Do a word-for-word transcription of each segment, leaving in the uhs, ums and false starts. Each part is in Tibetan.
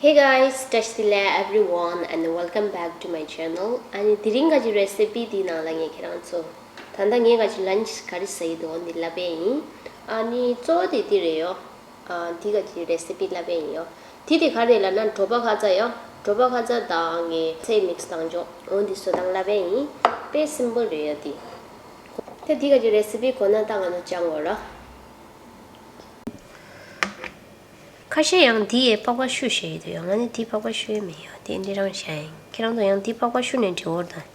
Hey guys, བཀྲ་ཤིས་བདེ་ལེགས་everyone and welcome back to my channel. ཨ་ནི་དེ་རིང་ག་ཅི་རེ་སི་པི་འདི་ནང་ལ་ངས་ཁྱེད་རང་ཚོ་ད་ལྟ་ངས་ག་ཅི་ལན་ཆི་ག་རེ་ཟ་ཡི་འདུག་འདི་ལབ་པ་ཡིན། ཨ་ནི་གཙོ་བོ་དེ་འདི་རེད་ཡོ། ཨ་འདི་ག་ཅི་རེ་སི་པི་ལབ་པ་ཡིན་ཡོ། དེ་དེ་ག་རེ་ལབ་ན་གྲོ་པ་ཁ་ཚ་ཡོ། གྲོ་པ་ཁ་ཚ་དང་ངས་ཚལ་མིག་སི་བཏང་ཆོག་འོ་འདི་བཟོ་སྟངས་ལབ་པ་ཡིན། དཔེ་སིམ་པོལ་རེད་ཡོ་འདི། ད་འདི་ག་ཅི་རེ་སི་པི་གོ་ན་ད་ང་ཚོ་སྦྱང་དགོས་ར། ཁ་ཤས་ཡང་འདི་ཡི་པགས་པ་བཤུ་ཞེས་ཡོད་དུ་ཡང་ང་ནི་འདི་པགས་པ་བཤུ་ཡི་མེད་ཡོད་དེ་འདི་རང་བཞག་ཡིན། ཁྱེད་རང་ཚོ་ཡང་འདི་པགས་པ་བཤུ་ནས་འབྲི་འོར་དང་།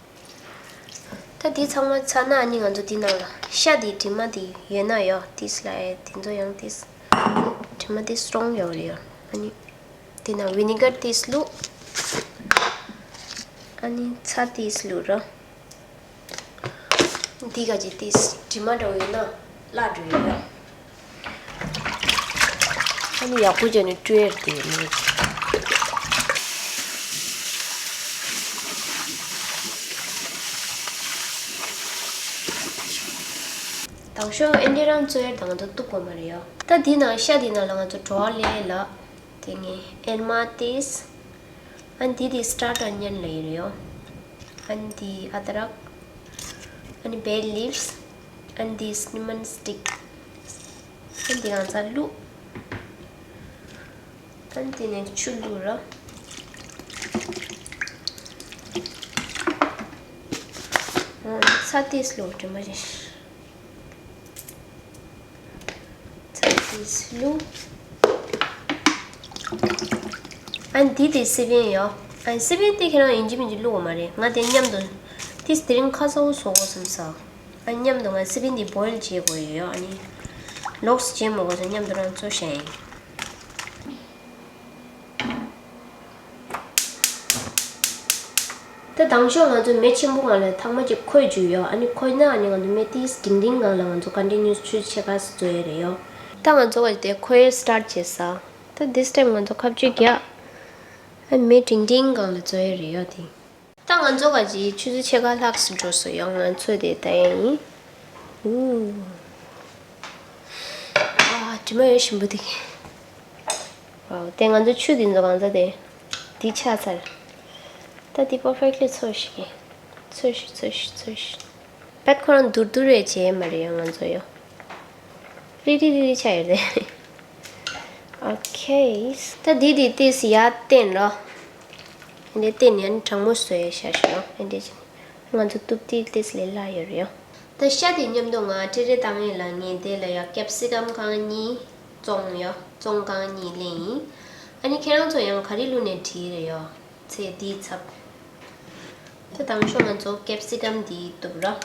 ད་འདི་ཚང་མ་ཚར་ན་ཨ་ནི་ང་ཚོ་འདི་ནང་ལ་ཤ་འདི་དྲི་མ་འདི་ཡོད་ན་ཡོད་ཏིས་ལ་ཡ་དེ་ཚོ་ཡང་ཏིས་དྲི་མ་ཏིས་སྲོང་ཡོད་རེད་ཡོད། ཨ་ནི་འདི་ན་ཝི་ནི་གར་ཏིས་བླུགས། ཨ་ནི་ཚྭ་ཏིས་བླུགས་ར། འདི་ག་ཅི་ཏིས་དྲི་མ་འདྲ་བོ་ཡོད་ན་བརླག་འགྲོ་ཡོད་ཡ། ཨ་ནི་ཡག་པོ་བྱས་ནས་བཀྲུས་ཏེ་ནི། དང་ཤོག་ཨེ་འདྲ་རང་བཙོས་དང་ང་ཚོ་གཏུབ་དགོས་མ་རེད་ཡོ། ད་འདི་ནང་ཤ་འདི་ནང་ལ་ང་ཚོ་བྲོ་བ་ལས་ལ། དེ་ནས་ཨེ་མ་ཏིས། ཨན་དེ་དེ་སི་ཊར་ཊི་ཨོ་ནི་ཡན་ལབ་ཡོད་རེད་ཡོ། ཨན་དེ་ཨ་དྲག་ཨན་དེ་བེ་ལིབ་སི། ཨན་དེ་སི་ནི་མོན་སི་ཊིག་ཨན་དེ་གང་ཚ་བླུགས། ཨན་དེ་ནས་ཆུ་བླུགས་ར། ཨ་ཚྭ་ཏིས་བླུགས་དྲི་མ་བྱེད། ཚྭ་ཏིས་བླུགས། ཨ་འདི་དེ་སི་པན་ཡོ། ཨ་སི་པན་དེ་ཁྱེད་རང་ཡིན་གཅིག་མིན་གཅིག་བླུགས་དགོས་མ་རེད། ང་དེ་མཉམ་དུ་དེ་དེ་རིང་ཁ་སང་བཟོ་དགོས་བསམ་ས། ཨ་མཉམ་དུ་ང་སི་པན་དེ་བོའིལ་བྱེད་དགོས་ཡོད་ཡོ། ཨ་ནི་ལོགས་བྱེད་མ་དགོས་ས་མཉམ་དུ་རང་བཙོ་བྱས་ཡིན། ད་དང་ཤོག་ང་ཚོ་མེ་ཆེན་པོ་སྒང་ལ་ཐག་མ་ཅིག་ཁོལ་བཅུག་ཡོ། ཨ་ནི་ཁོལ་ན་ཨ་ནི་ང་ཚོ་མེ་ཏིས་འབྲིང་འབྲིང་སྒང་ལ་ང་ཚོ་ཀོན་ཊི་ནིའུ་སི་ཆུ་ཚོད་ཕྱེད་ཀ་བཙོ་ཡི་རེད་ཡོ། ད་ང་ཚོ་ག་དེ་ཁོལ་སི་ཊར་ཊི་བྱེད་ས། ད་this time ང་ཚོ་ཁ་གཅོད་རྒྱག་ཨ་མེ་འབྲིང་འབྲིང་སྒང་ལ་བཙོ་ཡི་རེད་ཡོ་དེ། ད་ང་ཚོ་ག་ཅིག་ཆུ་ཚོད་ཕྱེད་ཀ་ལྷག་ཙམ་འགྲོ་སོང་ཡོ། ང་ཚོ་དེ་ད་ཡིན། ཨུ། ཨ་དྲི་མ་ཡོད་ཞིམ་པོ་དེ། ཝའོ། དེ་ང་ཚོ་ཆུ་དེ་ཚོ་གང་ཚ་དེ། དེ་ཆགས་ཚར། ད་དེ་པར་ཕེག་ལི་ཚོས་ཤིག་གི། ཚོས་ཤིག་ཚོས་ཤིག་ཚོས་ཤིག་བད་ཁོ་རང་དུར་དུར་རེ་བྱེད་མ་རེད་ཡ་ང་ཚོ་ཡོ། རི་རི་རི་རི་ཆགས་ཡོད་རེད། ཨོ་ཁེ། ད་དེ་དེ་ཏིས་ཡར་བསྟན་རོ། ཨེ་འདྲས་བསྟན་ནས་ཨ་ནི་གྲང་མོ་བཟོས་ཡ་ཤ་ཤ་རོ། ཨེ་འདྲས་བྱས་ནས་ང་ཚོ་གཏུབ་དེ་ཏིས་ལས་སླ་ཡོད་རེད་ཡོ། ད་ཤ་དེ་མཉམ་དུ་ང་ཊེ་རེ་བཏང་ཡས་ལ་ངས་དེ་ལ་ཡ་ཀེབ་སི་ཀམ་རྐང་གཉིས་བཙོང་ཡོ། བཙོང་རྐང་གཉིས་ལེན་ཡིན། ཨ་ནི་ཁྱེད་རང་ཚོ་ཡང་ག་རེ་བླུགས་ནས་བྲིས་རེད་ཡོ། ཚེ་འདིའི་ཚབ། ད་དང་ཤོག་ང་ཚོ་ཀེབ་སི་ཀམ་འདི་གཏུབ་ར།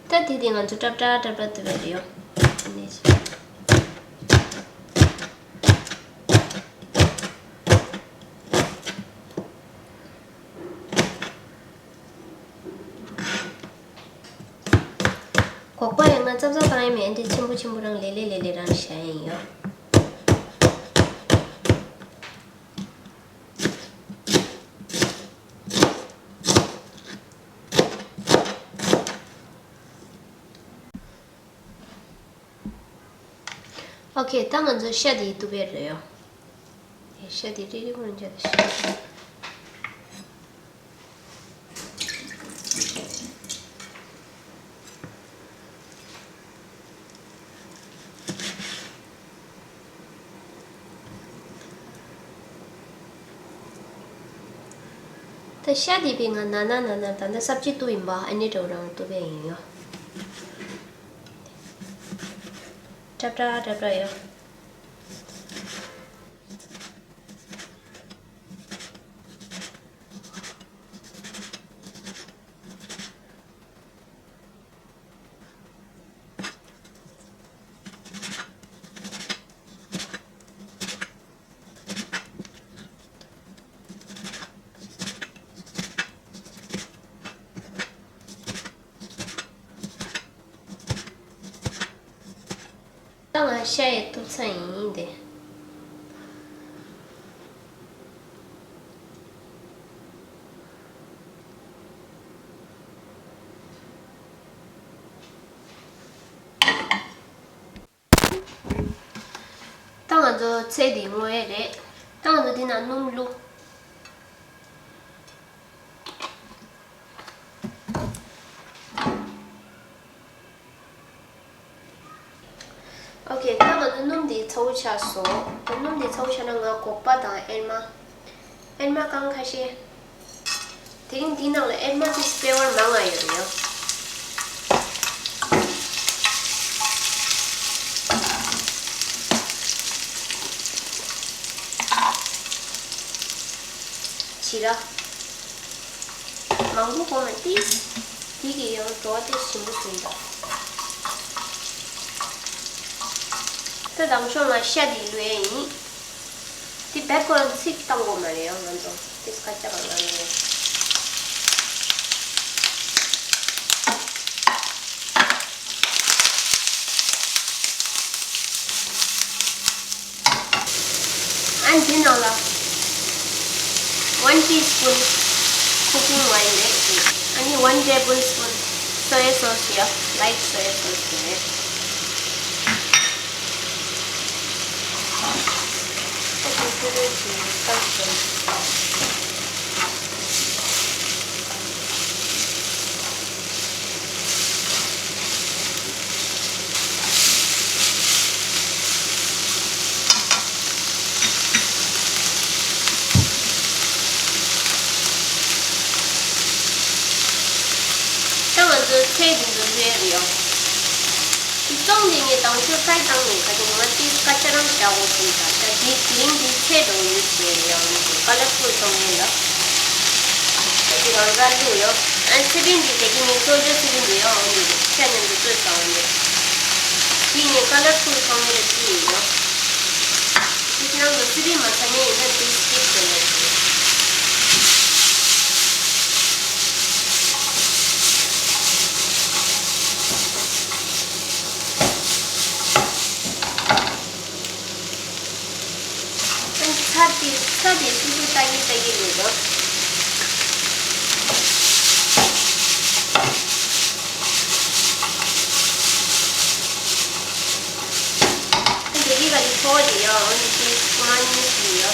ད་དེ་དེ་ང་ཚོ་ཏྲབ་ཏྲ་ཏྲབ་ཏྲ་དེ་བས་རེད་ཡོ། སྒོག་པ་ཡང་ང་ཙབ་ཙབ་བཏང་ཡས་མེད། འདི་ཆེན་པོ་ཆེན་པོ་རང་ལེ་ལེ་ལེ་ལེ་རང་བཞག་ཡས་ཡོ། ཨོ་ཁེ། ད་ང་ཚོ་ཤ་དེ་གཏུབ་ཡས་རེད་ཡོ། ཤ་དེ་རིལ་རིལ་མོ་འཇགས་ཤིག་ད་ཤ་དེ་བས་ང་ན་ན་ན་ན་ད་ལྟ་སབ་ཇི་གཏུབ་ཡིན་པ། ཨ་ནི་འདྲ་བོ་རང་གཏུབ་ཡས་ཡིན་ཡོ། ཏྲབ་ཏྲ་ཏྲབ་ཏྲ་ཡོ། ད་ང་ཤ་ཡི་གཏུབ་ཚར་ཡིན་ཏེ། ད་ང་ཚོ་ཚལ་འདི་བརྔོ་ཡས་རེད། ད་ང་ཚོ་འདི་ནང་སྣུམ་བླུགས། ཨོ་ཁེ། ད་ང་ཚོ་སྣུམ་འདི་ཚ་བོ་ཆགས་སོང་། ད་སྣུམ་འདི་ཚ་བོ་ཆགས་ན་ང་སྒོག་པ་དང་ཨེར་མ། ཨེར་མ་རྐང་ཁ་ཤས། དེ་རིང་འདི་ནང་ལ་ཨེར་མ་དེ་སྤེལ་བར་མང་ང་ཡོད་རེད་ཡ། ཕྱི་ར། མང་པོ་གོ་མ་ཏིས། དེ་གི་ཡང་བྲོ་བ་དེ་ཞིམ་པོ་ཟིན་འདུག། ད་དང་ཤོག་ང་ཤ་འདི་བླུགས་ཡས་ཡིན། དེ་བེད་ཀོ་རང་ཚིག་བཏང་དགོས་མ་རེད་ཡང་ང་ཚོ་དེ་སྐད་ཆ་གང་ལ་རེད། ཨ་ནི་འདི་ནང་ལ་one teaspoon cooking oil རེད། ཨ་ནི་one tablespoon soya sauce ཡ། Light soya sauce རེད། ཨ་ནི་ཕུ་རུ་ཅིག་བཏང་སོང་། ད་ང་ཚོ་ཚལ་འདི་ཚོ་བཟོས་རེད་ཡོང་། དེ་བཙོང་དེ་ངས་དང་ཤོག་ཧྥ་རའི་བཏང་ནས་ག་དེ་ངོ་མ་ཏིས་སྐད་ཆ་རང་བཞག་དགོས་ཟིན་ད། ད་དེ་དེ་རིང་དེ་ཚལ་འགྲོ་ཡོད་ཟེར་ཡོང་། ཀ་ལར་ཕུལ་ཐོག་ངེས་ལ། ད་དེ་རང་ག་བླུགས་ཡོང་། ཨ་ཚེ་རིང་འདི་དེ་གི་ངས་གཙོ་བྱ་ཚེ་རིང་འདི་ཡོང་འོང་འདི་ཤ་མཉམ་དུ་བཙོས་ཚར་བ་འདི། དེ་ངས་ཀ་ལར་ཕུལ་ཐོག་ངེས་ལ་བརྩིས་ཡོད་ཡོང་། དེ་ནང་དུ་ཚེ་རིང་མ་ཚ་ནས་ཡིན་ན་དེ་སི་ཀིབ་བྱས་ན་ཟེར། ཚ་དེ་ཚ་དེ་སུ་སུ་ལྟ་གི་ལྟ་གི་ཡོད་དོ། འདི་གི་ག་ནི་ཕོ་དེ་ཡ་འོ་ནི་དེ་ཀུ་མ་ནི་སི་ཡ།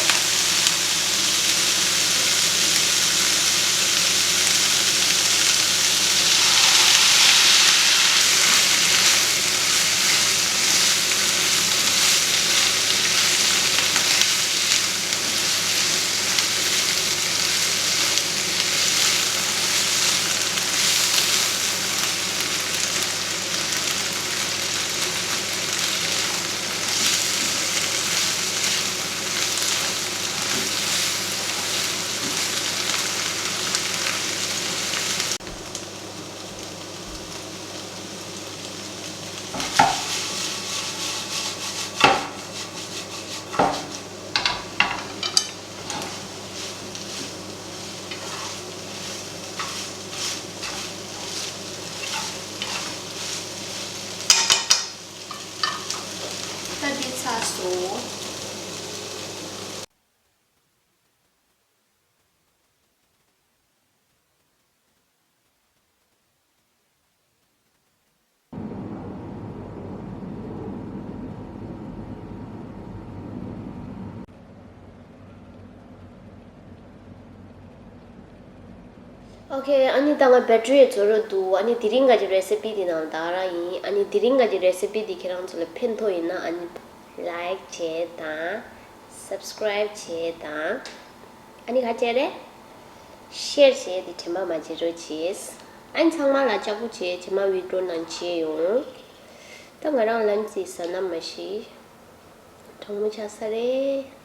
ད་འདི་ཚར་སོང་། ཨོ་ཁེ། ཨ་ནི་ད་ང་བེ་ཊི་རི་རྫོགས་འགྲོ་འདུག། ཨ་ནི་དེ་རིང་ག་གི་རེ་སི་པི་འདི་ནང་ད་ར་ཡིན། ཨ་ནི་དེ་རིང་ག་གི་རེ་སི་པི་འདི་ཁྱེད་རང་ཚོ་ལ་ཕན་ཐོགས་ཡིན་ན་ཨ་ནི་ལའིཀ་བྱེད་དང་སབ་སི་ཀ་རའིབ་བྱེད་དང་། ཨ་ནི་ག་བྱེད་རེད། ཤེར་བྱེད་དེ་དྲན་པ་མ་བརྗེད་རོགས་བྱེད། ཨ་ནི་ཚང་མ་ལ་ལྕགས་པོ་བྱེད། རྗེས་མ་བི་ཌི་ཡོ་ནང་མཇལ་ཡོང་། ད་ང་རང་ལམ་ཙི་ཟ་ན་མ་ཤི། གྲང་མོ་ཆགས་ས་རེད།